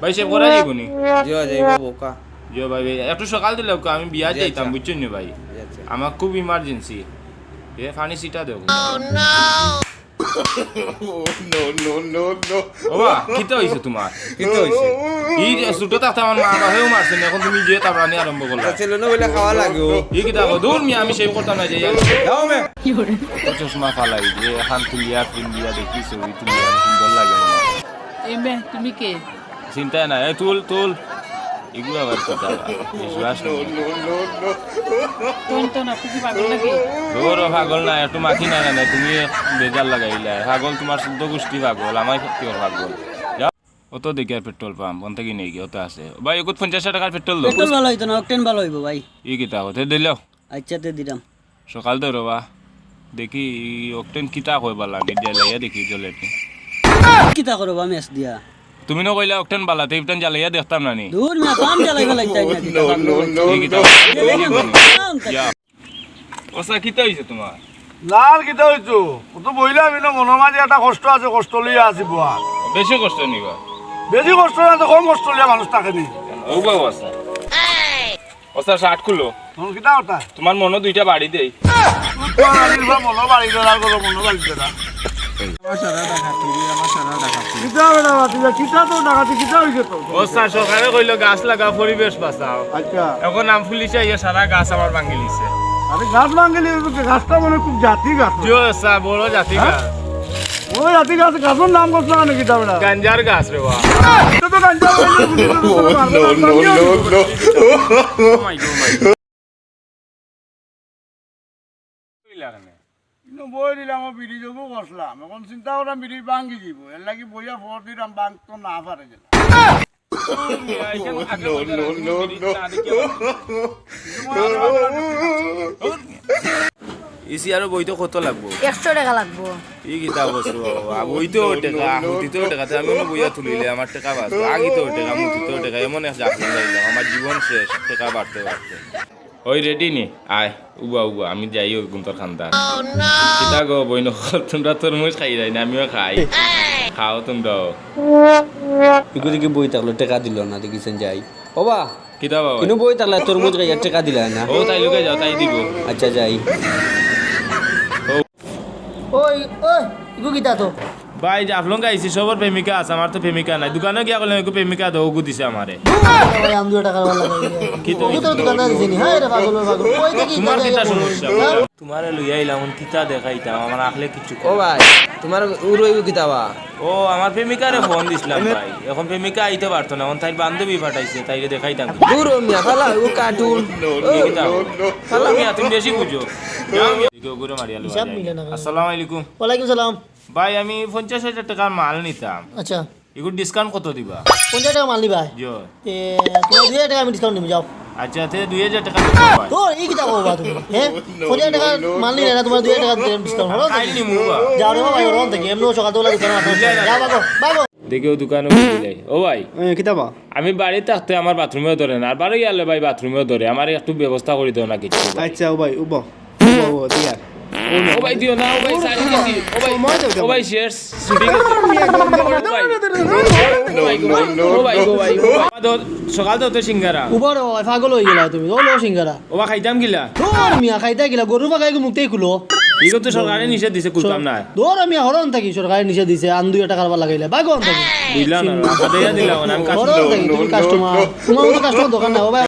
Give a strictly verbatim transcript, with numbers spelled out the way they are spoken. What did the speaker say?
ভাই, shave করা যাইবো নি? জি, যাইবো বোকা। জি ভাই, ভাই, একটু সকাল দিলে ওকে, আমি বিয়া জি, যাইতাম, আচ্ছা। বুঝছইন নি ভাই? জি, আচ্ছা। আমার খুব emergency। এ, ফানি সিটা দেও। ওবা, কিতা অইছে তুমার? কিতা অইছে? ই যে ছোট থাকতে আমার মা বাপেও মারছইন, এখন তুমি যে তাবরানি আরম্ভ করলা। আচ্ছা, লো না, বইলে খাওয়া লাগে। ই কিতা কও? দূর মিয়া, আমি shave করতাম না, যাই আর। যাও মে। চশমা ফালাই দিয়ে, এখান তুলিয়া, ফিন দিয়া দেখি, ছবি তুলিয়া, সুন্দর লাগে না। এই মে, তুমি কে? চিন্তায় না, এ তুল, তুল। এগুলো আবার কিতা বা? বিশ্বাস নেই। তুই তো না, তুই কি পাগল নাকি? ধরো পাগল না, একটু মাখি না কেন? তুমি বেজার লাগাইলা। পাগল তুমার চোদ্দ গুষ্টি পাগল, আমার সত্যি ওর পাগল। যাও। অত দেখি আর পেট্রোল পাম্প, অন থাকি নেই কি, অত আছে। ভাই, এগুত পঞ্চাশ টেকার পেট্রোল দেও। পেট্রোল ভালা অইতো না, অকটেন ভালা অইবো ভাই। ই কিতা কথা দিলাও? আচ্ছা, তে দিলাম। সকাল ধরো বা, দেখি অকটেন কিতা কয় বালা, আমি জ্বালাইয়া দেখি জ্বলে নি। কিতা করো বা ম্যাচ দিয়া? তুমি না কইলা অকটেন বালা, তে ইফটান জ্বালাইয়া দেখতাম না নি। দূর মিয়া, পাম জ্বালাই ফেলাই তাই না, কিতা পাগল অইছো? ই কিতা? জ্বালাই না, পাম তাই। ইয়া। ওসা, কিতা অইছে তুমার? না আর কিতা অইতো? ও তো বইলাম, ইনো মনর মাঝে একটা কষ্ট আছে, কষ্ট লইয়া আছি বুয়া। বেশি কষ্ট নিবা? বেশি কষ্ট না তো, কম কষ্ট লইয়া মানুষ থাকে নি। ও বাবা, ওসা। ওসা, শার্ট খুলো। মন কিতা কথা? তুমার মনো দুইটা বাড়ি দেই। তোমার আলির বা মনো বাড়ি দেনা, আর কোনো মনো বাড়ি দেনা। আমার সারা ডাকাতি, আমার সারা ডাকাতি। কিতা বেটা বাতি যা, কিতা তো ডাকাতি, কিতা অইছে তো? ওসা, সরকারে কইলো গাছ লাগাও, পরিবেশ বাঁচাও। আচ্ছা। এখন আম পুলিশে আইয়া সারা গাছ আমার ভাঙি লিছে। আরে গাছ ভাঙি লিছে, গাছটা মনে খুব জাতি গাছ। জি ওসা, বড় জাতি হ্যাঁ? গাছ। ওই জাতি গাছ, গাছর নাম করছ না কিতা বেটা? গাঞ্জার গাছ রে বা। এটা তো গাঞ্জা অইলো, পুলিশে তো তোরে মারবো, no, no, no, no। Oh my God, oh my God। কইলা কেনে? কিন্তু বই দিলাম, ও বিড়ি জবু করছিলাম। এখন চিন্তা করলাম বিড়ি ভাঙ্গি দিব। এর লাগি বইয়া ফোর দিলাম, ভাঙতো না পারে যেন। No, no, no, no। EC আরো বইতো কত লাগবো? একশো টেকা লাগবো। ই কিতা বস্তু বাবা? বইতো টেকা, মুতিতো টেকা, তে আমি অনো বইয়া তুলিলে আমার টেকা বাঁচবো। আগিতো টেকা, মুতিতো টেকা, এমন এক জাফলং লাগাইলাম, আমার জীবন শেষ, টেকা বাড়তে বাড়তে। ওই রেডি নি? আয়, উবা, উবা, আমি যাই ওই গুন্তর খান্দাত। কিতা গো, বইন অকল, তুমরা তরমুজ খাইরায় না, আমিও খাই। খাও তুমরাও। ইগু দেখি বই থাকলো, টেকা দিল না, দেখিছেন যাই। ওবা, কিতা বাবা? ইনো বই থাকলে তরমুজ খাইয়া টেকা দিলা না। ও, তাই লগে যাও, তাই দিব। আচ্ছা, যাই। ও। ওই, ওই, ইগু কিতা তো? ভাই, জাফলং আইছি, সবর প্রেমিকা আছে, আমার তো প্রেমিকা নাই। দোকানো গিয়া কইলাম, "একটু প্রেমিকা দেও", ওগু দিছে আমারে। ভাই, আম দুই টেকা লাগে। কি তো? ওগু তো দোকানদার দিছে নি? হায় রে, পাগল, পাগল। ওই দেখি, তুমার কিতা সমস্যা? হ্যাঁ? তুমারে লইয়া আইলাম, অখন কিতা দেখাইতাম, আমার আখলে কিচ্ছু ও ভাই, তুমার উরইগু কিতা বা? ও, আমার প্রেমিকারে ফোন দিছিলাম ভাই, অখন প্রেমিকা আইতে পারতো না, অখন তাইর বান্ধবী পাঠাইছে, তাইরে দেখাইতাম। দূর ও মিয়া, ফালা, ও কার্টুন। কিতা? ফালা। মিয়া, তুমি বেশি বুঝো। যাও মিয়া। এদিকে ওগুরে মারিয়া লইয়া হিসাব যাই। মিলে না। আসসালামু আলাইকুম। ওয়ালাইকুম সালাম। ভাই, আমি পঞ্চাশ হাজার টেকার মাল নিতাম। আচ্ছা। ইগুর discount কত দিবা? পঞ্চাশ টেকা মাল নিবা? জি। তে, তুমার দুই হাজার টেকা আমি discount দিমু, যাও। আচ্ছা, তে দুই হাজার টেকা দিবা ভাই। তো, ই কিতা কও বা তুমি, হ্যাঁ? পঞ্চাশ টেকা মাল নিলে না, তুমার দুই হাজার টেকা discount হলো? কাইল নিমু বা। যাও রে বাবা, ওরম থাকি, এমনেও সকাল বেলা দোকানো মাথা নষ্ট। না, না। যাও, ভাগো, ভাগো। দেখি ও দোকানো গেলাই। ও ভাই, এ, কিতা বা? আমি বাড়িত থাকতে আমার বাথরুমেও ধরে না, আর বারো গেলে ভাই বাথরুমেও ধরে, আমারে একটু ব্যবস্থা করি দেও না কিছু ভাই। আচ্ছা, ও ভাই, উবা। ও, ও, দিয়া। ও ভাই, দিও না, ও ভাই, সাইড দিছি। ও ভাই, সময় দেও, ও ভাই, শেষ। ছুটি গেছে। ও ভাই, ও ভাই, ও ভাই, ও ভাই। সকাল তো তো সিঙ্গারা। উবা রে বাবা, পাগল অই গেলা তুমি। ও লো সিঙ্গারা। ও ভাই, খাইতাম কিলা? দূর মিয়া, খাইতা কিলা? গরু ফাগাই মুতেই খুলো। ইগু তো সরকারে নিষেধ দিছে, খুলতাম না। দূর মিয়া, হরন থাকি সরকারে নিষেধ দিছে, আন্দু এটা কারবার লাগাইলে। ভাগো অন থাকি। বুঝলাম না, কথা দিয়া দিলাম, আমি কাস্টমার। হরন থাকি, তুমি কাস্টমার। তুমার মতো কাস্টমার দরকার না, ও ভাই।